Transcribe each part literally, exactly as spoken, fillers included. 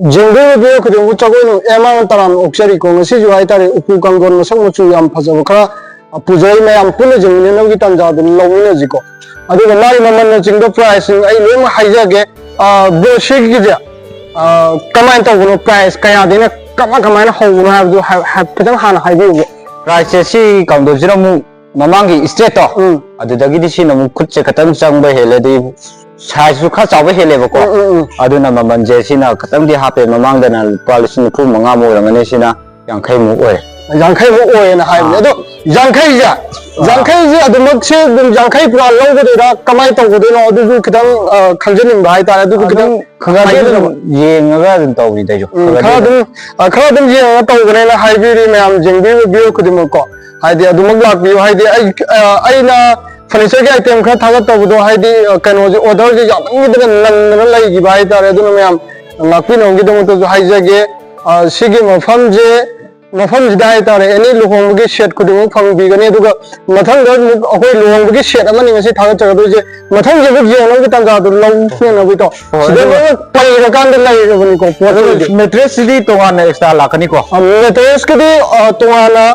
ꯌꯦꯡꯕꯤꯔꯤꯕ ꯈꯨꯗꯤꯡꯃꯛ ꯖꯒꯣꯏꯅꯨꯡ M R ꯇꯔꯥꯝ ꯑꯣꯛꯆꯔꯤꯀꯣ꯫ ꯉꯁꯤꯁꯨ ꯍꯥꯏꯇꯥꯔꯦ, ꯎꯄꯨ ꯀꯥꯡꯊꯣꯟ ꯃꯁꯛ ꯃꯆꯨ ꯌꯥꯝ ꯐꯖꯕ ꯈꯔ, ꯑ, ꯄꯨꯖꯔꯤ꯫ ꯃꯌꯥꯝ ꯄꯨꯟꯅ ꯌꯦꯡꯃꯤꯟꯅꯅꯕꯒꯤ ꯇꯥꯟꯖꯥꯗꯨ ꯂꯧꯃꯤꯟꯅꯁꯤꯀꯣ꯫ ꯑꯗꯨꯒ ꯃꯥꯒꯤ ꯃꯃꯜꯅꯆꯤꯡꯕ, ꯄ꯭ꯔꯥꯏꯁꯁꯤꯡ ꯑꯩ ꯂꯣꯏꯅꯃꯛ ꯍꯥꯏꯖꯒꯦ꯫ ꯑ, ꯕ꯭ꯔꯣ, ꯁꯤꯒꯤꯁꯦ, ꯑ, ꯀꯃꯥꯏꯅ ꯇꯧꯕꯅꯣ, ꯄ꯭ꯔꯥꯏꯁ ꯀꯌꯥꯗꯩꯅ ꯀꯃꯥꯏ ꯀꯃꯥꯏꯅ ꯍꯧꯕꯅꯣ ꯍꯥꯏꯕꯗꯨ ꯍꯥꯏ-, ꯍꯥꯏ-, ꯈꯤꯇꯪ ꯍꯥꯟꯅ ꯍꯥꯏꯕꯤꯌꯨꯕ꯫ ꯄ꯭ꯔꯥꯏꯁꯁꯦ ꯁꯤ ꯀꯥꯡꯊꯣꯟꯁꯤꯅ ꯑꯃꯨꯛ ꯃꯃꯥꯡꯒꯤ ꯏꯁꯇ꯭ꯔꯦꯠꯇꯣ, ꯎꯝ꯫ ꯑꯗꯨꯗꯒꯤꯗꯤ ꯁꯤꯅ ꯑꯃꯨꯛ ꯈꯨꯠꯁꯦ ꯈꯤꯇꯪ ꯆꯪꯕ ꯍꯦꯜꯂꯦ, ꯑꯗꯩ ꯁꯥꯏꯖꯁꯨ ꯈꯔ ꯆꯥꯎꯕ ꯍꯦꯜꯂꯦꯕꯀꯣ꯫ ꯎꯝ, ꯎꯝ, ꯎꯝ꯫ ꯑꯗꯨꯅ ꯃꯃꯜꯁꯦ ꯁꯤꯅ ꯈꯤꯇꯪꯗꯤ ꯍꯥꯞꯄꯦ, ꯃꯃꯥꯡꯗꯅ ꯂꯨꯄꯥ ꯂꯤꯁꯤꯡ ꯅꯤꯐꯨ ꯃꯉꯥꯃꯨꯛ ꯑꯣꯏꯔꯝꯒꯅꯤ, ꯁꯤꯅ ꯌꯥꯡꯈꯩꯃꯨꯛ ꯑꯣꯏꯔꯦ꯫ ꯌꯥꯡꯈꯩꯃꯨꯛ ꯑꯣꯏꯌꯦꯅ ꯍꯥꯏꯕꯅꯦ꯫ ꯑꯥ꯫ ꯑꯗꯣ ꯌꯥꯡꯈꯩꯁꯦ, ꯑꯥ꯫ ꯌꯥꯡꯈꯩꯁꯦ ꯑꯗꯨꯃꯛꯁꯦ ꯑꯗꯨꯝ ꯌꯥꯡꯈꯩ ꯄꯨꯔꯥ ꯂꯧꯒꯗꯣꯏꯔꯥ, ꯀꯃꯥꯏꯅ ꯇꯧꯒꯗꯣꯏꯅꯣ? ꯑꯗꯨꯁꯨ ꯈꯤꯇꯪ, ꯑ, ꯈꯪꯖꯅꯤꯡꯕ ꯍꯥꯏꯇꯥꯔꯦ꯫ ꯑꯗꯨꯁꯨ ꯈꯤꯇꯪ ꯑꯗꯨꯝ ꯈꯪꯍꯟꯕꯤꯔꯝꯃꯣ꯫ ꯌꯦꯡꯉꯒ ꯑꯗꯨꯝ ꯇꯧꯕꯤꯗꯣꯏꯁꯨ꯫ ꯎꯝ, ꯈꯔꯗꯤ ꯈꯔ ꯑꯗꯨꯝ, ꯑꯗꯨꯝ, ꯑ, ꯈꯔ ꯑꯗꯨꯝ ꯌꯦꯡꯉꯒ ꯇꯧꯒꯅꯦꯅ ꯍꯥꯏꯕꯤꯔꯤ ꯃꯌꯥꯝ ꯌꯦꯡꯕꯤꯕ viewer ꯈꯨꯗꯤꯡꯃꯛꯀꯣ꯫ ꯍꯥꯏꯗꯤ ꯑꯗꯨꯃꯛ ꯂꯥꯛꯄꯤꯌꯨ꯫ ꯍꯥꯏꯗꯤ ꯑꯩ, ꯑ, ꯑꯩꯅ furnitureꯒꯤ item ꯈꯔ ꯊꯥꯒꯠꯇꯕꯗꯣ, ꯍꯥꯏꯗꯤ, ꯑ, ꯀꯩꯅꯣꯁꯦ, orderꯁꯦ ꯌꯥꯝꯃꯟꯈꯤꯗꯅ ꯅꯪꯗꯅ ꯂꯩꯈꯤꯕ ꯍꯥꯏꯇꯥꯔꯦ꯫ ꯑꯗꯨꯅ ꯃꯌꯥꯝ ꯉꯥꯛꯄꯤꯅꯕꯒꯤꯗꯃꯛꯇꯁꯨ ꯍꯥꯏꯖꯒꯦ꯫ ꯑ, ꯁꯤꯒꯤ ꯃꯐꯝꯁꯦ, ꯃꯐꯝꯁꯤꯗ ꯍꯥꯏꯇꯥꯔꯦ, any ꯂꯨꯍꯣꯡꯕꯒꯤ set ꯈꯨꯗꯤꯡꯃꯛ ꯐꯪꯕꯤꯒꯅꯤ꯫ ꯑꯗꯨꯒ ꯃꯊꯪꯗ ꯑꯃꯨꯛ ꯑꯩꯈꯣꯏ ꯂꯨꯍꯣꯡꯕꯒꯤ set ꯑꯃꯅꯤ ꯉꯁꯤ ꯊꯥꯒꯠꯆꯔꯗꯣꯏꯁꯦ꯫ ꯃꯊꯪꯁꯦ ꯑꯃꯨꯛ ꯌꯦꯡꯅꯕꯒꯤ ꯇꯥꯟꯖꯥꯗꯣ ꯂꯧꯅꯅꯕꯒꯤꯗꯣ꯫ ꯍꯣꯏ, ꯁꯤꯗ ꯑꯗꯨꯒ ꯂꯣꯏꯅ ꯄꯩꯔꯀꯥꯟꯗ ꯂꯩꯔꯕꯅꯤꯀꯣ, ꯄꯣꯠ ꯑꯗꯨꯒ ꯆꯩꯗꯤ꯫ Matressꯁꯤꯗꯤ ꯇꯣꯉꯥꯟꯅ extra ꯂꯥꯛꯀꯅꯤꯀꯣ? ꯑ, matressꯀꯤꯗꯤ, ꯑ, ꯇꯣꯉꯥꯟꯅ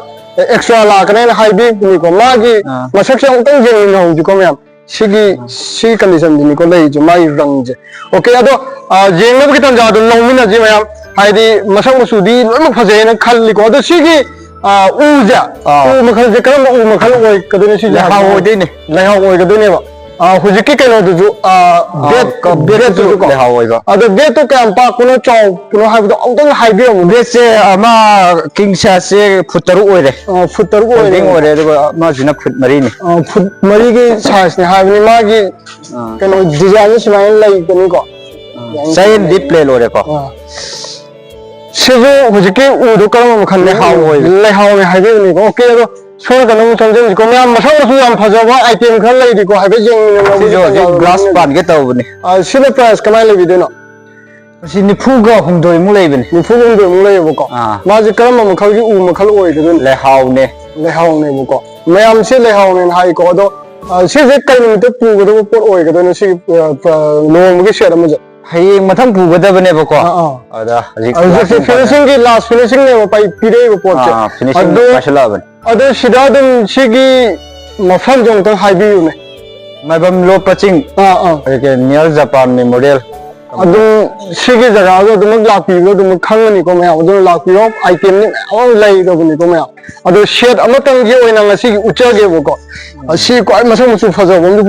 extra ꯂꯥꯛꯀꯅꯦꯅ ꯍꯥꯏꯕꯤꯕꯅꯤꯀꯣ꯫ ꯃꯥꯒꯤ ꯑꯥ꯫ ꯃꯁꯛꯁꯦ ꯑꯃꯨꯛꯇꯪ ꯌꯦꯡꯃꯤꯟꯅꯍꯧꯁꯤꯀꯣ ꯃꯌꯥꯝ꯫ ꯁꯤꯒꯤ, ꯑꯥ꯫ ꯁꯤ conditionꯗꯨꯅꯤꯀꯣ ꯂꯩꯔꯤꯁꯦ, ꯃꯥꯒꯤ ꯔꯪꯁꯦ꯫ Okay, ꯑꯗꯣ, ꯑ, ꯌꯦꯡꯅꯕꯒꯤ ꯇꯥꯟꯖꯥꯗꯣ ꯂꯧꯃꯤꯟꯅꯁꯤ ꯃꯌꯥꯝ꯫ ꯍꯥꯏꯗꯤ ꯃꯁꯛ ꯃꯆꯨꯗꯤ ꯂꯣꯏꯅꯃꯛ ꯐꯖꯩꯅ ꯈꯜꯂꯤꯀꯣ꯫ ꯑꯗꯣ ꯁꯤꯒꯤ, ꯑ, ꯎꯁꯦ, ꯑꯥ꯫ ꯎ ꯃꯈꯜꯁꯦ ꯀꯔꯝꯕ ꯎ ꯃꯈꯜ ꯑꯣꯏꯒꯗꯣꯏꯅꯣ ꯁꯤꯁꯦ? ꯂꯩꯍꯥꯎ ꯑꯣꯏꯗꯣꯏꯅꯦ꯫ ꯂꯩꯍꯥꯎ ꯑꯣꯏꯒꯗꯣꯏꯅꯦꯕ꯫ ꯑ, ꯍꯧꯖꯤꯛꯀꯤ ꯀꯩꯅꯣꯗꯨꯁꯨ, ꯑ, ꯑ, bed, ꯀ-, bedꯇꯨꯁꯨ bedꯇꯨꯁꯨ ꯀꯣ꯫ ꯂꯩꯍꯥꯎ ꯑꯣꯏꯕ꯫ ꯑꯗꯣ bedꯇꯣ ꯀꯌꯥꯝ ꯄꯥꯛꯄꯅꯣ ꯆꯥꯎꯕꯅꯣ ꯍꯥꯏꯕꯗꯣ ꯑꯃꯨꯛꯇꯪ ꯍꯥꯏꯕꯤꯔꯝꯃꯨ꯫ Bedꯁꯦ ꯑꯃ king sizeꯁꯦ foot ꯇꯔꯨꯛ ꯑꯣꯏꯔꯦ꯫ ꯑ, foot ꯇꯔꯨꯛ ꯑꯣꯏꯔꯦ꯫ Folding ꯑꯣꯏꯔꯦ, ꯑꯗꯨꯒ ꯑꯃꯁꯤꯅ foot ꯃꯔꯤꯅꯤ꯫ ꯑ, foot ꯃꯔꯤꯒꯤ sizeꯅꯦ ꯍꯥꯏꯕꯅꯤ꯫ ꯃꯥꯒꯤ ꯑꯥ꯫ ꯀꯩꯅꯣ designꯁꯦ ꯁꯨꯃꯥꯏꯅ ꯂꯩꯒꯅꯤꯀꯣ꯫ ꯑꯥ꯫ ꯌꯥꯝ ꯆꯌꯦꯟꯗꯤ ꯐꯖꯩ꯫ Plain ꯑꯣꯏꯔꯦꯀꯣ꯫ ꯑꯥ꯫ ꯁꯤꯁꯨ ꯍꯧꯖꯤꯛꯀꯤ ꯎꯗꯣ ꯀꯔꯝꯕ ꯃꯈꯜꯅꯣ? ꯂꯩꯍꯥꯎ ꯑꯣꯏꯕ꯫ ꯂꯩꯍꯥꯎꯅꯦ ꯍꯥꯏꯕꯤꯕꯅꯤꯀꯣ꯫ Okay, ꯑꯗꯣ ꯁꯣꯝ ꯅꯥꯀꯟꯗ ꯑꯃꯨꯛ ꯆꯪꯖꯔꯤꯁꯤꯀꯣ꯫ ꯃꯌꯥꯝ ꯃꯁꯛ ꯃꯆꯨ ꯌꯥꯝ ꯐꯖꯕ item ꯈꯔ ꯂꯩꯔꯤꯀꯣ꯫ ꯍꯥꯏꯐꯦꯠ ꯌꯦꯡꯃꯤꯟꯅꯕꯒꯤ ꯁꯤꯁꯨ ꯍꯧꯖꯤꯛ ꯇꯥꯟꯖꯥꯗꯣ glass ꯂꯧꯃꯤꯟꯅꯁꯤ꯫ ꯄꯥꯟꯒꯦ ꯇꯧꯕꯅꯤ꯫ ꯑ, ꯁꯤꯅ price ꯀꯃꯥꯏꯅ ꯂꯩꯕꯤꯗꯣꯏꯅꯣ? ꯃꯁꯤ ꯅꯤꯐꯨꯒ ꯍꯨꯝꯗꯣꯏꯃꯨꯛ ꯂꯩꯕꯅꯤ꯫ ꯅꯤꯐꯨ ꯍꯨꯝꯗꯣꯏꯃꯨꯛ ꯂꯩꯌꯦꯕꯀꯣ꯫ ꯑꯥ꯫ ꯃꯥꯁꯦ ꯀꯔꯝꯕ ꯃꯈꯜꯒꯤ ꯎ ꯃꯈꯜ ꯑꯣꯏꯒꯗꯣꯏꯅꯣ? ꯂꯩꯍꯥꯎꯅꯦ꯫ ꯂꯩꯍꯥꯎꯅꯦꯕꯀꯣ꯫ ꯃꯌꯥꯝꯁꯦ ꯂꯩꯍꯥꯎꯅꯦꯅ ꯍꯥꯏꯀꯣ꯫ ꯑꯗꯣ, ꯑ, ꯁꯤꯁꯦ ꯀꯔꯤ ꯅꯨꯃꯤꯠꯇ ꯄꯨꯒꯗꯕ ꯄꯣꯠ ꯑꯣꯏꯒꯗꯣꯏꯅꯣ? ꯁꯤꯒꯤ, ꯑ, ꯑ, ꯂꯨꯍꯣꯡꯕꯒꯤ set ꯑꯃꯁꯦ? ꯍꯌꯦꯡ ꯃꯊꯪ ꯄꯨꯒꯗꯕꯅꯦꯕꯀꯣ꯫ ꯑꯥ, ꯑꯥ꯫ ꯑꯗ ꯍꯧꯖꯤꯛ ꯍꯧꯖꯤꯛꯁꯦ last finishingꯒꯤ, last finishingꯅꯦꯕ ꯄꯥꯏ-, ꯄꯤꯔꯛꯏꯕ ꯄꯣꯠꯁꯦ꯫ ꯑꯥ, finishing ꯑꯗꯣ ꯄꯥꯏꯁꯤꯜꯂꯛꯑꯕꯅꯤ꯫ ꯑꯗꯣ ꯁꯤꯗ ꯑꯗꯨꯝ ꯁꯤꯒꯤ ꯃꯐꯝꯁꯦ ꯑꯃꯨꯛꯇꯪ ꯍꯥꯏꯕꯤꯌꯨꯅꯦ꯫ ꯃꯥꯏꯕꯝ ꯂꯣꯛꯄ ꯆꯤꯡ꯫ ꯑꯥ, ꯑꯥ꯫ ꯑꯗꯒꯤ ꯅꯤꯌꯔ ꯖꯄꯥꯟ ꯃꯦꯃꯣꯔꯤꯌꯦꯜ꯫ ꯑꯗꯨꯝ ꯁꯤꯒꯤ ꯖꯒꯥꯗꯣ ꯑꯗꯨꯃꯛ ꯂꯥꯛꯄꯤꯕꯗꯣ ꯑꯗꯨꯃꯛ ꯈꯪꯒꯅꯤꯀꯣ ꯃꯌꯥꯝ꯫ ꯑꯗꯨꯅ ꯂꯥꯛꯄꯤꯔꯣ, itemꯗꯤ ꯃꯌꯥꯝ ꯑꯃ ꯂꯩꯔꯕꯅꯤꯀꯣ ꯃꯌꯥꯝ꯫ ꯑꯗꯣ set ꯑꯃꯇꯪꯒꯤ ꯑꯣꯏꯅ ꯉꯁꯤꯒꯤ ꯎꯠꯆꯒꯦꯕꯀꯣ꯫ ꯑꯁꯤ ꯈ꯭ꯋꯥꯏ ꯃꯁꯛ ꯃꯆꯨ ꯐꯖꯕ ꯑꯃ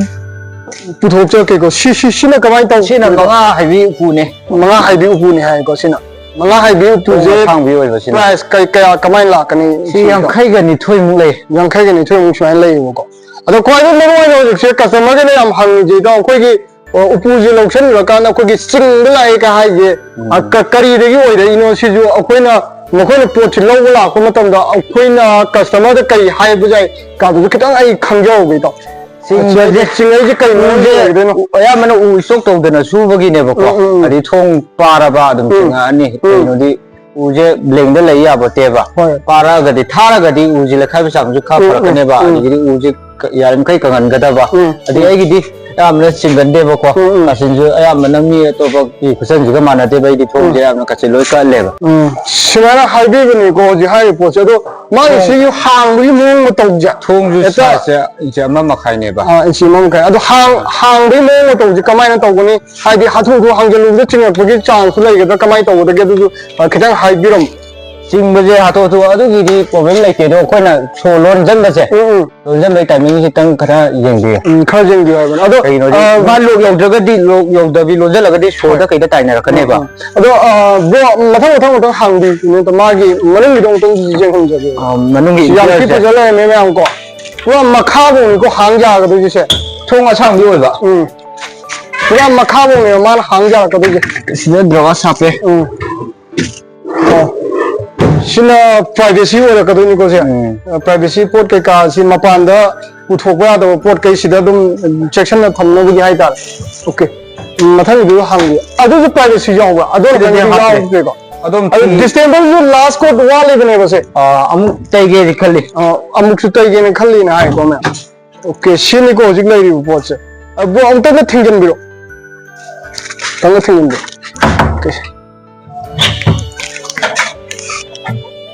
ꯄꯨꯊꯣꯛꯆꯔꯛꯀꯦꯀꯣ꯫ ꯁꯤ, ꯁꯤ, ꯁꯤꯅ ꯀꯃꯥꯏꯅ ꯁꯤꯅ ꯇꯧꯕꯅꯣ? ꯃꯉꯥ ꯍꯥꯏꯕꯤ ꯎꯄꯨꯅꯦ꯫ ꯃꯉꯥ ꯍꯥꯏꯕꯤ ꯎꯄꯨꯅꯦ ꯍꯥꯏꯀꯣ ꯁꯤꯅ꯫ ꯃꯉꯥ ꯍꯥꯏꯕꯤ ꯎꯄꯨꯁꯦ ꯑꯁꯥꯡꯕꯤ ꯑꯣꯏꯕꯁꯤꯅ꯫ Price ꯀꯩ-, ꯀꯌꯥ, ꯀꯃꯥꯏꯅ ꯂꯥꯛꯀꯅꯤ? ꯁꯤ ꯁꯤꯒꯤꯗꯣ? ꯌꯥꯡꯈꯩꯒ ꯅꯤꯊꯣꯏꯃꯨꯛ ꯂꯩ꯫ ꯌꯥꯡꯈꯩꯒ ꯅꯤꯊꯣꯏꯃꯨꯛ ꯁꯨꯃꯥꯏꯅ ꯂꯩꯌꯦꯕꯀꯣ꯫ ꯑꯗꯣ ꯈ꯭ꯋꯥꯏꯗꯒꯤ ꯃꯔꯨ ꯑꯣꯏꯅ ꯍꯧꯖꯤꯛꯁꯦ customerꯒꯩꯅ ꯌꯥꯝ ꯍꯪꯉꯤꯁꯦ, ꯏꯇꯥꯎ, ꯑꯩꯈꯣꯏꯒꯤ, ꯑ, ꯎꯄꯨꯁꯦ ꯂꯧꯁꯤꯜꯂꯨꯔꯀꯥꯟꯗ ꯑꯩꯈꯣꯏꯒꯤ ꯆꯤꯡꯕ ꯂꯥꯛꯑꯦ ꯀ ꯍꯥꯏꯁꯦ, ꯎꯝ꯫ ꯑ, ꯀ-, ꯀꯔꯤꯗꯒꯤ ꯑꯣꯏꯔꯛꯏꯅꯣ? ꯁꯤꯁꯨ ꯑꯩꯈꯣꯏꯅ, ꯃꯈꯣꯏꯅ ꯄꯣꯠꯁꯤ ꯂꯧꯕ ꯂꯥꯛꯄ ꯃꯇꯝꯗ ꯑꯩꯈꯣꯏꯅ customerꯗ ꯀꯔꯤ ꯍꯥꯏꯕ ꯌꯥꯏ ꯀꯥꯗꯨꯁꯨ ꯈꯤꯇꯪ ꯑꯩ ꯈꯪꯖꯍꯧꯒꯦ, ꯏꯇꯥꯎ꯫ ꯆꯤꯡꯕꯁꯦ, ꯆꯤꯡꯉꯛꯏꯁꯦ ꯀꯩ ꯃꯔꯝꯒꯤ ꯎꯁꯦ ꯑꯣꯏꯗꯣꯏꯅꯣ? ꯑꯌꯥꯝꯕꯅ ꯎ stock ꯇꯧꯗꯅ ꯁꯨꯕꯒꯤꯅꯦꯕꯀꯣ꯫ ꯎꯝ, ꯎꯝ, ꯎꯝ꯫ ꯑꯗꯩ ꯊꯣꯡ ꯄꯥꯔꯕ ꯑꯗꯨꯝ ꯎꯝ꯫ ꯆꯤꯡꯉꯛꯑꯅꯤ꯫ ꯎꯝ꯫ ꯀꯩꯅꯣꯗꯤ ꯎꯁꯦ ꯂꯦꯡꯗ ꯂꯩ ꯌꯥꯄꯣꯠꯇꯦꯕ꯫ ꯍꯣꯏ꯫ ꯄꯥꯔꯛꯑꯒꯗꯤ, ꯊꯥꯔꯒꯗꯤ ꯎꯁꯦ ꯂꯩꯈꯥꯏꯕ ꯆꯥꯡꯁꯨ ꯈꯔ ꯎꯝ, ꯎꯝ, ꯐꯔꯛꯀꯅꯦꯕ꯫ ꯎꯝ꯫ ꯑꯗꯒꯤꯗꯤ ꯎꯁꯦ ꯀ-, ꯌꯥꯔꯤꯃꯈꯩ ꯀꯪꯍꯟꯒꯗꯕ꯫ ꯎꯝ, ꯑꯗꯩ ꯎꯝ꯫ ꯑꯩꯒꯤꯗꯤ ꯑꯌꯥꯝꯕꯅ ꯆꯤꯡꯒꯟꯗꯦꯕꯀꯣ꯫ ꯎꯝ, ꯎꯝ꯫ ꯀꯥꯆꯤꯟꯁꯨ ꯑꯌꯥꯝꯕꯅ ꯃꯤ ꯑꯇꯣꯞꯄꯒꯤ ꯈꯨꯠꯆꯟꯁꯤꯒ ꯃꯥꯟꯅꯗꯦꯕ꯫ ꯑꯩꯗꯤ ꯊꯣꯡꯁꯦ ꯎꯝ꯫ ꯌꯥꯝꯅ ꯀꯥꯆꯤꯟ ꯂꯣꯏ ꯀꯜꯂꯦꯕ꯫ ꯎꯝ꯫ ꯁꯨꯃꯥꯏꯅ ꯍꯥꯏꯕꯤꯕꯅꯤꯀꯣ ꯍꯧꯖꯤꯛ ꯍꯥꯏꯔꯤꯕ ꯄꯣꯠꯁꯦ꯫ ꯑꯗꯣ ꯃꯥꯒꯤ ꯊꯣꯡ-, ꯁꯤꯒꯤ ꯍꯥꯡꯕꯒꯤ ꯃꯑꯣꯡ ꯃꯇꯧꯁꯦ ꯊꯣꯡꯁꯨ ꯍꯦꯛꯇ sizeꯁꯦ inch ꯑꯃ ꯃꯈꯥꯏꯅꯦꯕ꯫ ꯑꯥ, inch ꯑꯃ ꯃꯈꯥꯏ꯫ ꯑꯗꯣ ꯍꯥꯡ-, ꯍꯥꯡꯕꯒꯤ ꯃꯑꯣꯡ ꯃꯇꯧꯁꯦ ꯀꯃꯥꯏꯅ ꯇꯧꯒꯅꯤ? ꯍꯥꯏꯗꯤ ꯍꯥꯊꯨ ꯍꯥꯊꯨ ꯍꯥꯡꯖꯜꯂꯨꯕꯗ ꯆꯤꯡꯉꯛꯄꯒꯤ chanceꯁꯨ ꯂꯩꯒꯗ꯭ꯔꯥ? ꯀꯃꯥꯏꯅ ꯇꯧꯒꯗꯒꯦ? ꯑꯗꯨꯁꯨ, ꯑ, ꯈꯤꯇꯪ ꯍꯥꯏꯕꯤꯔꯝꯃꯨ꯫ ꯆꯤꯡꯕꯁꯦ ꯍꯥꯊꯨ ꯍꯥꯊꯨ ꯑꯗꯨꯒꯤꯗꯤ problem ꯂꯩꯇꯦ꯫ ꯑꯗꯣ ꯑꯩꯈꯣꯏꯅ ꯁꯣ ꯂꯣꯟꯁꯤꯟꯕꯁꯦ, ꯎꯝ, ꯎꯝ꯫ ꯂꯣꯟꯁꯤꯟꯕꯒꯤ timing ꯈꯤꯇꯪ ꯈꯔ ꯌꯦꯡꯕꯤꯌꯨ꯫ ꯎꯝ, ꯈꯔ ꯌꯦꯡꯕꯤꯌꯨ ꯍꯥꯏꯕꯅꯦ꯫ ꯑꯗꯣ, ꯀꯩꯒꯤꯅꯣꯗꯤ ꯑ, ꯃꯥ lock ꯌꯧꯗ꯭ꯔꯒꯗꯤ, lock ꯌꯧꯗꯕꯤ ꯂꯣꯟꯁꯤꯜꯂꯒꯗꯤ ꯁꯣꯗ ꯍꯣꯏ꯫ ꯀꯩꯗ ꯇꯥꯏꯅꯔꯛꯀꯅꯦꯕ꯫ ꯎꯝ, ꯎꯝ꯫ ꯑꯗꯣ, ꯑ, bro, ꯃꯊꯪ, ꯃꯊꯪ, ꯃꯊꯪ ꯍꯥꯡꯕꯤꯌꯨꯅꯦ꯫ ꯑꯗꯣ ꯃꯥꯒꯤ ꯃꯅꯨꯡꯒꯤꯗꯣ ꯑꯃꯨꯛꯇꯪ ꯌꯦꯡꯍꯟꯖꯒꯦ꯫ ꯑ, ꯃꯅꯨꯡꯒꯤ ꯌꯥꯝ ꯊꯤ interiorꯁꯦ꯫ ꯐꯖ ꯂꯩꯔꯝꯃꯦ ꯃꯌꯥꯝ ꯀꯣ꯫ ꯄꯨꯔꯥ ꯃꯈꯥꯐꯧꯅꯤꯀꯣ ꯍꯥꯡ ꯌꯥꯒꯗꯣꯏꯁꯦ꯫ ꯊꯣꯡ ꯑꯁꯥꯡꯕꯤ ꯑꯣꯏꯕ꯫ ꯎꯝ꯫ ꯄꯨꯔꯥ ꯃꯈꯥꯐꯧꯅꯦꯕ ꯃꯥꯅ ꯍꯥꯡ ꯌꯥꯔꯛꯀꯗꯣꯏꯁꯦ꯫ ꯁꯤꯗ drawer ꯍꯥꯞꯄꯦ꯫ ꯎꯝ꯫ ꯑꯣ꯫ ꯁꯤꯅ privacy ꯑꯣꯏꯔꯛꯀꯗꯣꯏꯅꯤꯀꯣ ꯁꯦ꯫ ꯎꯝ꯫ ꯑ, privacy ꯄꯣꯠ ꯀꯩꯀꯥ ꯁꯤ ꯃꯄꯥꯟꯗ ꯄꯨꯊꯣꯛꯄ ꯌꯥꯗꯕ ꯄꯣꯠ ꯀꯩ ꯁꯤꯗ ꯑꯗꯨꯝ, ꯎꯝ, ꯆꯦꯛꯁꯤꯟꯅ ꯊꯝꯅꯕꯒꯤ ꯍꯥꯏꯇꯥꯔꯦ꯫ Okay꯫ ꯎꯝ, ꯃꯊꯪꯒꯤꯗꯨ ꯍꯪꯒꯦ꯫ ꯑꯗꯨꯁꯨ privacy ꯌꯥꯎꯕ꯭ꯔꯥ? ꯑꯗꯨ ꯁꯤꯗꯗꯤ ꯑꯝꯇꯪꯗꯤ ꯍꯥꯞꯇꯦ꯫ ꯌꯥꯎꯗ꯭ꯔꯦꯀꯣ꯫ ꯑꯗꯨꯝ ꯑꯗꯨ ꯐꯤ distemperꯁꯨ last coat ꯋꯥꯠꯂꯤꯕꯅꯦꯕ ꯁꯦ꯫ ꯑ, ꯑꯃꯨꯛ ꯇꯩꯒꯦꯗꯤ ꯈꯜꯂꯤ꯫ ꯑ, ꯑꯃꯨꯛꯁꯨ ꯇꯩꯒꯦꯅ ꯈꯜꯂꯤꯅ ꯍꯥꯏꯀꯣ ꯃꯌꯥꯝ꯫ Okay, ꯁꯤꯅꯤꯀꯣ ꯍꯧꯖꯤꯛ ꯂꯩꯔꯤꯕ ꯄꯣꯠꯁꯦ꯫ ꯑ, bro, ꯑꯃꯨꯛꯇꯪꯒ ꯊꯤꯡꯖꯤꯟꯕꯤꯔꯣ꯫ ꯈꯪꯅ ꯊꯤꯡꯖꯤꯟꯕ꯫ Okay꯫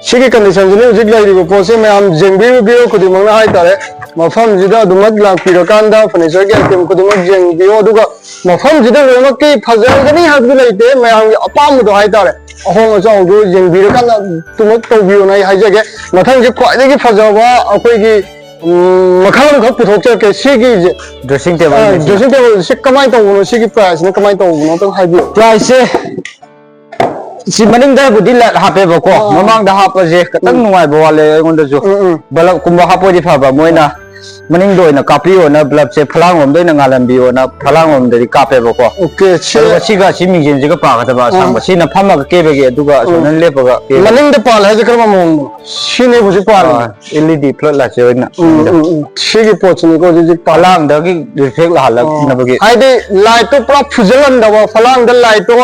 ꯁꯤꯒꯤ condition ꯁꯤꯅꯤ ꯍꯧꯖꯤꯛ ꯂꯩꯔꯤꯕ ꯄꯣꯠꯁꯦ꯫ ꯃꯌꯥꯝ ꯌꯦꯡꯕꯤꯔꯤꯕ viewer ꯈꯨꯗꯤꯡꯃꯛꯅ ꯍꯥꯏꯇꯥꯔꯦ, ꯃꯐꯝꯁꯤꯗ ꯑꯗꯨꯃꯛ ꯂꯥꯛꯄꯤꯔꯀꯥꯟꯗ furniture ꯒꯤ item ꯈꯨꯗꯤꯡꯃꯛ ꯌꯦꯡꯕꯤꯌꯣ꯫ ꯑꯗꯨꯒ ꯃꯐꯝꯁꯤꯗ ꯂꯣꯏꯅꯃꯛꯀꯤ ꯐꯖꯒꯅꯤ ꯍꯥꯏꯕꯗꯤ ꯂꯩꯇꯦ, ꯃꯌꯥꯝꯒꯤ ꯑꯄꯥꯝꯕꯗꯣ ꯍꯥꯏꯇꯥꯔꯦ, ꯑꯍꯣꯡ ꯑꯆꯥꯎꯗꯣ ꯌꯦꯡꯕꯤꯔꯀꯥꯟꯗ ꯑꯗꯨꯃꯛ ꯇꯧꯕꯤꯌꯣꯅ ꯑꯩ ꯍꯥꯏꯖꯒꯦ꯫ ꯃꯊꯪꯁꯦ ꯈ꯭ꯋꯥꯏꯗꯒꯤ ꯐꯖꯕ ꯑꯩꯈꯣꯏꯒꯤ, ꯎꯝ, ꯃꯈꯜ ꯑꯃꯈꯛ ꯄꯨꯊꯣꯛꯆꯔꯛꯀꯦ꯫ ꯁꯤꯒꯤꯁꯦ dressing table ꯑ, ꯅꯤꯁꯤꯅ꯫ Dressing table ꯁꯤ ꯀꯃꯥꯏꯅ ꯇꯧꯕꯅꯣ? ꯁꯤꯒꯤ price ꯁꯤꯅ ꯀꯃꯥꯏꯅ ꯇꯧꯕꯅꯣ ꯑꯝꯇꯪ ꯍꯥꯏꯕꯤꯌꯨ꯫ Price ꯁꯦ ꯁꯤ ꯃꯅꯤꯡꯗꯕꯨꯗꯤ light ꯍꯥꯞꯄꯦꯕꯀꯣ, ꯑꯥ꯫ ꯃꯃꯥꯡꯗ ꯍꯥꯞꯄꯁꯦ ꯈꯤꯇꯪ ꯎꯝ꯫ ꯅꯨꯡꯉꯥꯏꯕ ꯋꯥꯠꯂꯦ ꯑꯩꯉꯣꯟꯗꯁꯨ꯫ ꯎꯝ, ꯎꯝ꯫ Bulb ꯀꯨꯝꯕ ꯍꯥꯞꯄꯗꯤ ꯐꯕ, ꯃꯣꯏꯅ ꯃꯅꯤꯡꯗ ꯑꯣꯏꯅ ꯀꯥꯞꯄꯤꯌꯣꯅ, bulb ꯁꯦ ꯐꯂꯥꯡꯂꯣꯝꯗ ꯑꯣꯏꯅ ꯉꯥꯜꯍꯟꯕꯤꯌꯣꯅ ꯐꯂꯥꯡꯂꯣꯝꯗꯗꯤ ꯀꯥꯞꯄꯦꯕꯀꯣ꯫ Okay, ꯁꯤ ꯑꯗꯨꯒ ꯁꯤꯒ ꯁꯤ ꯃꯤꯡꯖꯦꯜꯁꯤꯒ ꯄꯥꯒꯗꯕ ꯑꯁꯥꯡꯕ, ꯑꯥ꯫ ꯁꯤꯅ ꯐꯝꯃꯒ ꯀꯦꯕꯒꯤ, ꯑꯗꯨꯒ ꯑꯁꯣꯝꯗꯅ ꯎꯝ꯫ ꯂꯦꯞꯄꯒ ꯀꯦꯕꯒꯤ꯫ ꯃꯅꯤꯡꯗ ꯄꯥꯜꯂꯦ ꯍꯥꯏꯁꯦ ꯀꯔꯝꯕ ꯃꯑꯣꯡꯅꯣ? ꯁꯤꯅꯦ ꯍꯧꯖꯤꯛ ꯄꯥꯜꯂꯤꯁꯦ꯫ ꯑꯥ, L E D flood light ꯁꯦ ꯑꯣꯏꯅ ꯎꯝ, ꯃꯅꯤꯡꯗ꯫ ꯎꯝ, ꯎꯝ꯫ ꯁꯤꯒꯤ ꯄꯣꯠꯁꯤꯅꯤꯀꯣ ꯍꯧꯖꯤꯛ ꯍꯧꯖꯤꯛ ꯄꯥꯜꯂꯤꯁꯦ꯫ ꯐꯂꯥꯡꯗꯒꯤ reflect ꯑꯣ꯫ ꯂꯥꯛꯍꯜꯂꯛꯅꯕꯒꯤ꯫ ꯍꯥꯏꯗꯤ light ꯇꯣ ꯄꯨꯔꯥ ꯐꯨꯖꯜꯍꯟꯗꯕ, ꯐꯂꯥꯡꯗ light ꯇꯣ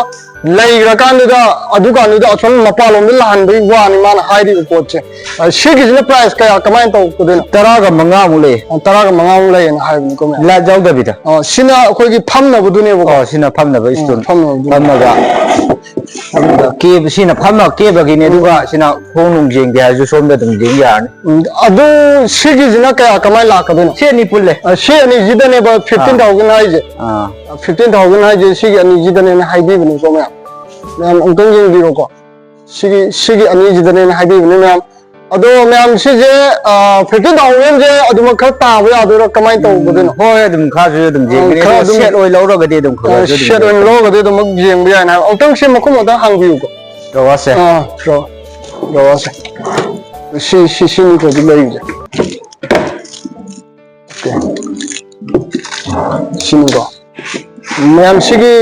ꯂꯩꯈ꯭ꯔꯀꯥꯟꯗꯨꯗ, ꯑꯗꯨꯀꯥꯟꯗꯨꯗ ꯑꯁꯣꯝ ꯃꯄꯥꯟꯂꯣꯝꯗ ꯂꯥꯛꯍꯟꯕꯒꯤ ꯋꯥꯅꯤ ꯃꯥꯅ ꯍꯥꯏꯔꯤꯕ ꯄꯣꯠꯁꯦ꯫ ꯑ, ꯁꯤꯒꯤꯁꯤꯅ price ꯀꯌꯥ, ꯀꯃꯥꯏꯅ ꯇꯧꯗꯣꯏꯅꯣ? ꯇꯔꯥꯒ ꯃꯉꯥꯃꯨꯛ ꯂꯩ꯫ ꯑ, ꯇꯔꯥꯒ ꯃꯉꯥꯃꯨꯛ ꯂꯩꯌꯦꯅ ꯍꯥꯏꯕꯅꯤꯀꯣ ꯃꯌꯥꯝ꯫ Light ꯌꯥꯎꯗꯕꯤꯗ꯫ ꯑ, ꯁꯤꯅ ꯑꯩꯈꯣꯏꯒꯤ ꯐꯝꯅꯕꯗꯨꯅꯦꯕꯀꯣ꯫ ꯑ, ꯁꯤꯅ ꯐꯝꯅꯕ ꯑ, stool꯫ ꯐꯝꯅꯕꯗꯨꯅꯦ꯫ ꯐꯝꯃꯒ, ꯐꯝꯃꯒ ꯀꯦꯕ-, ꯁꯤꯅ ꯐꯝꯃꯒ ꯀꯦꯕꯒꯤꯅꯦ, ꯎꯝ꯫ ꯑꯗꯨꯒ ꯁꯤꯅ ꯈꯣꯡ ꯅꯨꯡ ꯌꯦꯡꯒꯦ ꯍꯥꯏꯔꯁꯨ ꯁꯣꯝꯗ ꯑꯗꯨꯝ ꯌꯦꯡ ꯌꯥꯔꯅꯤ꯫ ꯎꯝ, ꯑꯗꯨ ꯁꯤꯒꯤꯁꯤꯅ ꯀꯌꯥ, ꯀꯃꯥꯏꯅ ꯂꯥꯛꯀꯗꯣꯏꯅꯣ? ꯁꯤ ꯑꯅꯤ ꯄꯨꯜꯂꯦ꯫ ꯑ, ꯁꯤ ꯑꯅꯤꯁꯤꯗꯅꯦꯕ fifteen thousand ꯑꯥ꯫ ꯍꯥꯏꯁꯦ꯫ ꯑꯥ꯫ Fifteen thousand ꯍꯥꯏꯁꯦ ꯁꯤꯒꯤ ꯑꯅꯤꯁꯤꯗꯅꯦꯅ ꯍꯥꯏꯕꯤꯕꯅꯤꯀꯣ ꯃꯌꯥꯝ꯫ ꯃꯌꯥꯝ ꯑꯃꯨꯛꯇꯪ ꯌꯦꯡꯕꯤꯔꯣꯀꯣ꯫ ꯁꯤꯒꯤ, ꯁꯤꯒꯤ ꯑꯅꯤꯁꯤꯗꯅꯦꯅ ꯍꯥꯏꯕꯤꯕꯅꯤ ꯃꯌꯥꯝ꯫ ꯑꯗꯣ ꯃꯌꯥꯝ ꯁꯤꯁꯦ, ꯑ, fifteen thousand ꯁꯦ ꯑꯗꯨꯃꯛ ꯈꯔ ꯇꯥꯕ ꯌꯥꯗꯣꯏꯔꯥ? ꯀꯃꯥꯏꯅ ꯇꯧꯒꯗꯣꯏꯅꯣ? ꯎꯝ, ꯍꯣꯏ, ꯑꯗꯨꯝ ꯈꯔꯁꯨ ꯑꯗꯨꯝ ꯑ, ꯌꯦꯡꯒꯅꯤ꯫ ꯈꯔ ꯑꯗꯨꯒ ꯑꯗꯨꯝ, set ꯑꯣꯏꯅ ꯂꯧꯔꯒꯗꯤ ꯑꯗꯨꯝ ꯈꯔ ꯑ, ꯈꯔꯁꯨ ꯑꯗꯨꯝ set ꯑꯣꯏꯅ ꯌꯦꯡꯒꯅꯤ꯫ ꯂꯧꯔꯒꯗꯤ ꯑꯗꯨꯃꯛ ꯌꯦꯡꯕ ꯌꯥꯏꯅ ꯍꯥꯏꯕ꯫ ꯑꯃꯨꯛꯇꯪ ꯁꯤ ꯃꯈꯨꯝ ꯑꯃꯨꯛꯇꯪ ꯍꯥꯡꯕꯤꯌꯨꯀꯣ꯫ Drawer ꯁꯦ꯫ ꯑꯥ, drawer, drawer ꯁꯦ꯫ ꯁꯤ, ꯁꯤ, ꯁꯤꯅꯤꯀꯣ ꯍꯧꯖꯤꯛ ꯂꯩꯔꯤꯁꯦ꯫ Okay꯫ ꯁꯤꯅꯤꯀꯣ꯫ ꯃꯌꯥꯝ ꯁꯤꯒꯤ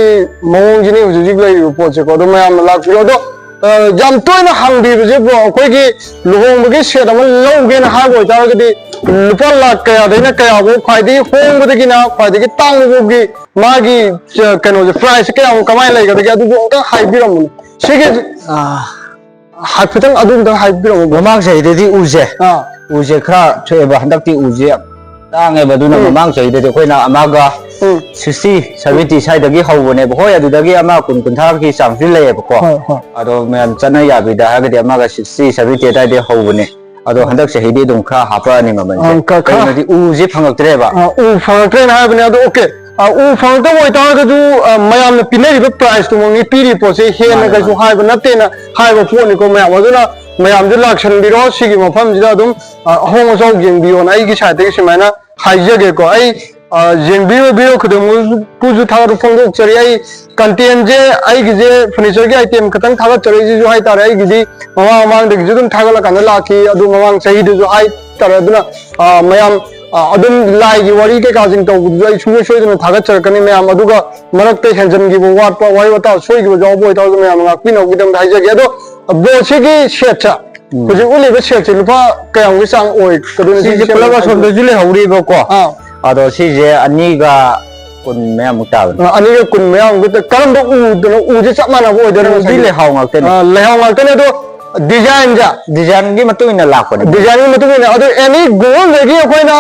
ꯃꯑꯣꯡꯁꯤꯅꯤ ꯍꯧꯖꯤꯛ ꯍꯧꯖꯤꯛ ꯂꯩꯔꯤꯕ ꯄꯣꯠꯁꯦꯀꯣ꯫ ꯑꯗꯣ ꯃꯌꯥꯝꯅ ꯂꯥꯛꯄꯤꯔꯣ꯫ ꯑꯗꯣ, ꯑ, ꯌꯥꯝ ꯇꯣꯏꯅ ꯍꯪꯕꯤꯕꯁꯦ, ꯕ꯭ꯔꯣ, ꯑꯩꯈꯣꯏꯒꯤ ꯂꯨꯍꯣꯡꯕꯒꯤ set ꯑꯃ ꯂꯧꯒꯦꯅ ꯍꯥꯏꯕ ꯑꯣꯏꯇꯥꯔꯒꯗꯤ ꯂꯨꯄꯥ ꯂꯥꯈ ꯀꯌꯥꯗꯩꯅ ꯀꯌꯥꯐꯧ ꯈ꯭ꯋꯥꯏꯗꯒꯤ ꯍꯣꯡꯕꯗꯒꯤꯅ ꯈ꯭ꯋꯥꯏꯗꯒꯤ ꯇꯥꯡꯕ ꯐꯥꯎꯒꯤ ꯃꯥꯒꯤ, ꯑ, ꯀꯩꯅꯣꯁꯦ, price ꯁꯦ ꯀꯌꯥꯃꯨꯛ ꯀꯃꯥꯏꯅ ꯂꯩꯒꯗꯒꯦ? ꯑꯗꯨꯕꯨ ꯑꯝꯇ ꯍꯥꯏꯕꯤꯔꯝꯃꯨꯅꯦ꯫ ꯁꯤꯒꯤ, ꯑ, ꯍꯥꯏꯐꯦꯠꯇꯪ ꯑꯗꯨꯝꯇꯪ ꯍꯥꯏꯕꯤꯔꯝꯃꯨ꯫ ꯃꯃꯥꯡ ꯆꯍꯤꯗꯗꯤ ꯎꯁꯦ, ꯑꯥ꯫ ꯎꯁꯦ ꯈꯔ ꯊꯣꯛꯑꯦꯕ, ꯍꯟꯗꯛꯇꯤ ꯎꯁꯦ ꯌꯥꯝ ꯇꯥꯡꯉꯦꯕ, ꯑꯗꯨꯅ ꯎꯝ꯫ ꯃꯃꯥꯡ ꯆꯍꯤꯗꯗꯤ ꯑꯩꯈꯣꯏꯅ ꯑꯃꯒ ꯎꯝ꯫ Sixty, seventy ꯁ꯭ꯋꯥꯏꯗꯒꯤ ꯍꯧꯕꯅꯦꯕ꯫ ꯍꯣꯏ, ꯑꯗꯨꯗꯒꯤ ꯑꯃ ꯀꯨꯟ, ꯀꯨꯟꯊ꯭ꯔꯥꯒꯤ ꯆꯥꯡꯁꯨ ꯂꯩꯌꯦꯕꯀꯣ꯫ ꯍꯣꯏ, ꯍꯣꯏ꯫ ꯑꯗꯣ ꯃꯌꯥꯝ ꯆꯠꯅ ꯌꯥꯕꯤꯗ ꯍꯥꯏꯔꯒꯗꯤ ꯑꯃꯒ sixty, seventy ꯑꯗꯨꯋꯥꯏꯗꯩ ꯍꯧꯕꯅꯦ꯫ ꯑꯗꯣ ꯍꯟꯗꯛ ꯆꯍꯤꯗꯤ ꯑꯗꯨꯝ ꯈꯔ ꯍꯥꯞꯄꯛꯑꯅꯤ ꯃꯃꯜꯁꯦ꯫ ꯑꯪ, ꯈꯔ, ꯈꯔ꯫ ꯀꯩꯅꯣꯗꯤ ꯎꯁꯦ ꯐꯪꯉꯛꯇ꯭ꯔꯦꯕ꯫ ꯑ, ꯎ ꯐꯪꯉꯛꯇ꯭ꯔꯦꯅ ꯍꯥꯏꯕꯅꯦ꯫ ꯑꯗꯣ, okay, ꯑ, ꯎ ꯐꯪꯉꯛꯇꯕ ꯑꯣꯏꯇꯥꯔꯒꯁꯨ, ꯑ, ꯃꯌꯥꯝꯅ ꯄꯤꯅꯔꯤꯕ price ꯇꯨꯃꯛꯅꯤ ꯄꯤꯔꯤ ꯄꯣꯠꯁꯦ꯫ ꯍꯦꯟꯅ ꯃꯥꯅꯦ, ꯀꯩꯁꯨ ꯃꯥꯅꯦ꯫ ꯍꯥꯏꯕ ꯅꯠꯇꯦꯅ ꯍꯥꯏꯕ ꯄꯣꯠꯅꯤꯀꯣ ꯃꯌꯥꯝ꯫ ꯑꯗꯨꯅ ꯃꯌꯥꯝꯁꯨ ꯂꯥꯛꯁꯟꯕꯤꯔꯣ ꯁꯤꯒꯤ ꯃꯐꯝꯁꯤꯗ ꯑꯗꯨꯝ, ꯑ, ꯑꯍꯣꯡ ꯑꯆꯥꯎ ꯌꯦꯡꯕꯤꯌꯣꯅ ꯑꯩꯒꯤ side ꯇꯒꯤ ꯁꯨꯃꯥꯏꯅ ꯍꯥꯏꯖꯒꯦꯀꯣ꯫ ꯑꯩ, ꯑ, ꯌꯦꯡꯕꯤꯕ ꯈꯨꯗꯤꯡꯃꯛꯄꯨꯁꯨ ꯊꯥꯒꯠꯄ ꯐꯣꯡꯗꯣꯛꯆꯔꯤ꯫ ꯑꯩ content ꯁꯦ ꯑꯩꯒꯤꯁꯦ furniture ꯒꯤ item ꯈꯛꯇꯪ ꯊꯥꯒꯠꯆꯔꯛꯏꯁꯤꯁꯨ ꯍꯥꯏꯇꯥꯔꯦ꯫ ꯑꯩꯒꯤꯗꯤ ꯃꯃꯥꯡ ꯃꯃꯥꯡꯗꯒꯤꯁꯨ ꯑꯗꯨꯝ ꯊꯥꯒꯠꯂꯀꯥꯟꯗ ꯂꯥꯛꯈꯤ꯫ ꯑꯗꯨ ꯃꯃꯥꯡ ꯆꯍꯤꯗꯨꯁꯨ ꯍꯥꯏꯇꯥꯔꯦ꯫ ꯑꯗꯨꯅ, ꯑ, ꯃꯌꯥꯝ, ꯑ, ꯑꯗꯨꯝ ꯂꯥꯏꯒꯤ ꯋꯥꯔꯤ ꯀꯩꯀꯥꯁꯤꯡ ꯇꯧꯕꯗꯨꯁꯨ ꯑꯩ ꯁꯨꯡꯁꯣꯏ ꯁꯣꯏꯗꯅ ꯊꯥꯒꯠꯆꯔꯛꯀꯅꯤ ꯃꯌꯥꯝ꯫ ꯑꯗꯨꯒ ꯃꯔꯛꯇ ꯍꯦꯟꯖꯟꯈꯤꯕ, ꯋꯥꯠꯄ, ꯋꯥꯍꯩ ꯋꯥꯇꯥ ꯁꯣꯏꯈꯤꯕ ꯌꯥꯎꯕ ꯑꯣꯏꯇꯥꯔꯁꯨ ꯃꯌꯥꯝ ꯉꯥꯛꯄꯤꯅꯕꯒꯤꯗꯃꯛꯇ ꯍꯥꯏꯖꯒꯦ꯫ ꯑꯗꯣ, bro, ꯁꯤꯒꯤ set ꯁꯦ, ꯎꯝ꯫ ꯍꯧꯖꯤꯛ ꯎꯠꯂꯤꯕ set ꯁꯦ ꯂꯨꯄꯥ ꯀꯌꯥꯃꯨꯛꯀꯤ ꯆꯥꯡ ꯑꯣꯏꯒꯗꯣꯏꯅꯣ? ꯁꯤꯁꯦ ꯁꯤꯒꯤ ꯄꯨꯂꯞ ꯁꯦꯝꯕ ꯑꯁꯣꯝꯗꯁꯨ ꯂꯩꯍꯧꯔꯤꯕꯀꯣ꯫ ꯑꯥ꯫ ꯑꯗꯣ ꯁꯤꯁꯦ ꯑꯅꯤꯒ ꯀꯨꯟ ꯃꯌꯥꯃꯨꯛ ꯇꯥꯕꯅꯤ꯫ ꯑ, ꯑꯅꯤꯒ ꯀꯨꯟ ꯃꯌꯥꯃꯨꯛꯇ ꯀꯔꯝꯕ ꯎꯗꯅꯣ? ꯎꯁꯦ ꯆꯞ ꯃꯥꯟꯅꯕ ꯑꯣꯏꯗꯣꯏꯔꯥ ꯎꯗꯤ ꯉꯁꯥꯏꯒꯤ? ꯂꯩꯍꯥꯎ ꯉꯥꯛꯇꯅꯦ꯫ ꯑ, ꯂꯩꯍꯥꯎ ꯉꯥꯛꯇꯅꯦ꯫ ꯑꯗꯣ design ꯁꯦ? Design ꯒꯤ ꯃꯇꯨꯡ ꯏꯟꯅ ꯂꯥꯛꯄꯅꯦ꯫ Design ꯒꯤ ꯃꯇꯨꯡ ꯏꯟꯅ꯫ ꯑꯗꯣ any Google ꯗꯒꯤ ꯑꯩꯈꯣꯏꯅ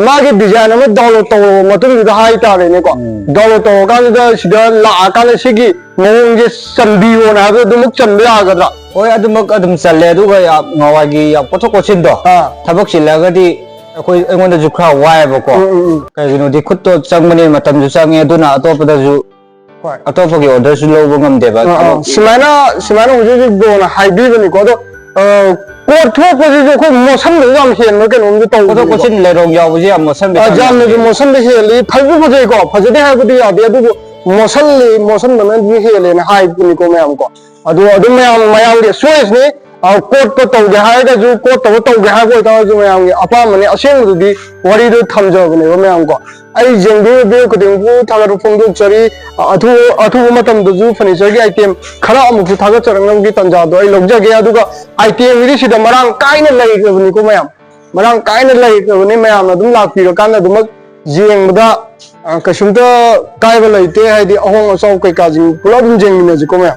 ꯃꯥꯒꯤ design ꯑꯃ download ꯇꯧꯔꯕ ꯃꯇꯨꯡꯗꯨꯗ ꯍꯥꯏꯇꯥꯔꯦꯅꯦꯀꯣ꯫ ꯎꯝ꯫ Download ꯇꯧꯔꯀꯥꯟꯁꯤꯗ ꯁꯤꯗ ꯂꯥꯛꯑꯀꯥꯟꯗ ꯁꯤꯒꯤ ꯃꯑꯣꯡꯁꯦ ꯆꯟꯕꯤꯌꯣꯅ ꯍꯥꯏꯕꯗꯣ ꯑꯗꯨꯃꯛ ꯆꯟꯕ ꯌꯥꯒꯗ꯭ꯔꯥ? ꯍꯣꯏ, ꯑꯗꯨꯃꯛ ꯑꯗꯨꯝ ꯆꯜꯂꯦ꯫ ꯑꯗꯨꯒ ꯌꯥꯝ ꯉꯍꯥꯟꯋꯥꯏꯒꯤ ꯌꯥꯝ ꯀꯣꯠꯊꯣꯛ ꯀꯣꯠꯁꯤꯟꯗꯣ, ꯑꯥ꯫ ꯊꯕꯛ ꯆꯤꯜꯂꯒꯗꯤ ꯑꯩꯈꯣꯏ, ꯑꯩꯉꯣꯟꯗꯁꯨ ꯈꯔ ꯋꯥꯏꯑꯦꯕꯀꯣ꯫ ꯎꯝ, ꯎꯝ, ꯎꯝ꯫ ꯀꯩꯒꯤꯅꯣꯗꯤ ꯈꯨꯠꯇꯣ ꯆꯪꯕꯅꯤꯅ ꯃꯇꯝꯁꯨ ꯆꯪꯉꯦ꯫ ꯑꯗꯨꯅ ꯑꯇꯣꯞꯄꯗꯁꯨ, ꯍꯣꯏ꯫ ꯑꯇꯣꯞꯄꯒꯤ order ꯁꯨ ꯂꯧꯕ ꯉꯝꯗꯦꯕ꯫ ꯑꯥ, ꯑꯥ꯫ ꯊꯕꯛ ꯁꯨꯃꯥꯏꯅ, ꯁꯨꯃꯥꯏꯅ ꯍꯧꯖꯤꯛ ꯍꯧꯖꯤꯛ bro ꯅ ꯍꯥꯏꯕꯤꯕꯅꯤꯀꯣ꯫ ꯑꯗꯣ, ꯑ, ꯀꯣꯠ ꯊꯣꯛꯄꯁꯤꯁꯨ ꯑꯩꯈꯣꯏ ꯃꯣꯠꯁꯟꯕꯁꯨ ꯌꯥꯝ ꯍꯦꯟꯕ ꯀꯩꯅꯣꯝꯁꯨ ꯀꯣꯠꯊꯣꯛ ꯇꯧꯕꯅꯤꯀꯣ꯫ ꯀꯣꯠꯁꯤꯟ ꯂꯩꯔꯣꯡ ꯌꯥꯎꯕꯁꯦ ꯌꯥꯝ ꯃꯣꯠꯁꯟꯕ ꯑ, ꯌꯥꯝ ꯌꯥꯝꯅꯁꯨ ꯌꯥꯎꯕꯅꯦ꯫ ꯃꯣꯠꯁꯟꯕ ꯍꯦꯜꯂꯤ꯫ ꯐꯁꯨ ꯐꯖꯩꯀꯣ, ꯐꯖꯗꯦ ꯍꯥꯏꯕꯗꯤ ꯌꯥꯗꯦ, ꯑꯗꯨꯕꯨ ꯃꯣꯠꯁꯜꯂꯤ, ꯃꯣꯠꯁꯟꯕꯅꯗꯤ ꯍꯦꯜꯂꯦꯅ ꯍꯥꯏꯕꯅꯤꯀꯣ ꯃꯌꯥꯝ ꯀꯣ꯫ ꯑꯗꯣ ꯑꯗꯨꯝ ꯃꯌꯥꯝ, ꯃꯌꯥꯝꯒꯤ choice ꯅꯤ꯫ ꯑ, ꯀꯣꯠꯄ ꯇꯧꯒꯦ ꯍꯥꯏꯔꯒꯁꯨ, ꯀꯣꯠꯇꯕ ꯇꯧꯒꯦ ꯍꯥꯏꯕ ꯑꯣꯏꯇꯥꯔꯒꯁꯨ ꯃꯌꯥꯝꯒꯤ ꯑꯄꯥꯝꯕꯅꯤ꯫ ꯑꯁꯦꯡꯕꯗꯨꯗꯤ ꯋꯥꯔꯤꯗꯨ ꯊꯝꯖꯕꯅꯦꯕ ꯃꯌꯥꯝ ꯀꯣ꯫ ꯑꯩ ꯌꯦꯡꯕꯤꯔꯤꯕ video ꯈꯨꯗꯤꯡꯕꯨ ꯊꯥꯒꯠꯄ ꯐꯣꯡꯗꯣꯛꯆꯔꯤ꯫ ꯑ, ꯑꯊꯨꯕ, ꯑꯊꯨꯕ ꯃꯇꯝꯗꯁꯨ furniture ꯒꯤ item ꯈꯔ ꯑꯃꯨꯛꯁꯨ ꯊꯥꯒꯠꯆꯔꯛꯅꯕꯒꯤ ꯇꯥꯟꯖꯥꯗꯣ ꯑꯩ ꯂꯧꯖꯒꯦ꯫ ꯑꯗꯨꯒ item ꯒꯤꯗꯤ ꯁꯤꯗ ꯃꯔꯥꯡ ꯀꯥꯏꯅ ꯂꯩꯈ꯭ꯔꯕꯅꯤꯀꯣ ꯃꯌꯥꯝ꯫ ꯃꯔꯥꯡ ꯀꯥꯏꯅ ꯂꯩꯈ꯭ꯔꯕꯅꯤ꯫ ꯃꯌꯥꯝꯅ ꯑꯗꯨꯝ ꯂꯥꯛꯄꯤꯔꯀꯥꯟꯗ ꯑꯗꯨꯃꯛ ꯌꯦꯡꯕꯗ, ꯑ, ꯀꯩꯁꯨꯝꯇ ꯀꯥꯏꯕ ꯂꯩꯇꯦ꯫ ꯍꯥꯏꯗꯤ ꯑꯍꯣꯡ ꯑꯆꯥꯎ ꯀꯩꯀꯥꯁꯤꯡ ꯄꯨꯂꯞ ꯑꯗꯨꯝ ꯌꯦꯡꯃꯤꯟꯅꯁꯤꯀꯣ ꯃꯌꯥꯝ꯫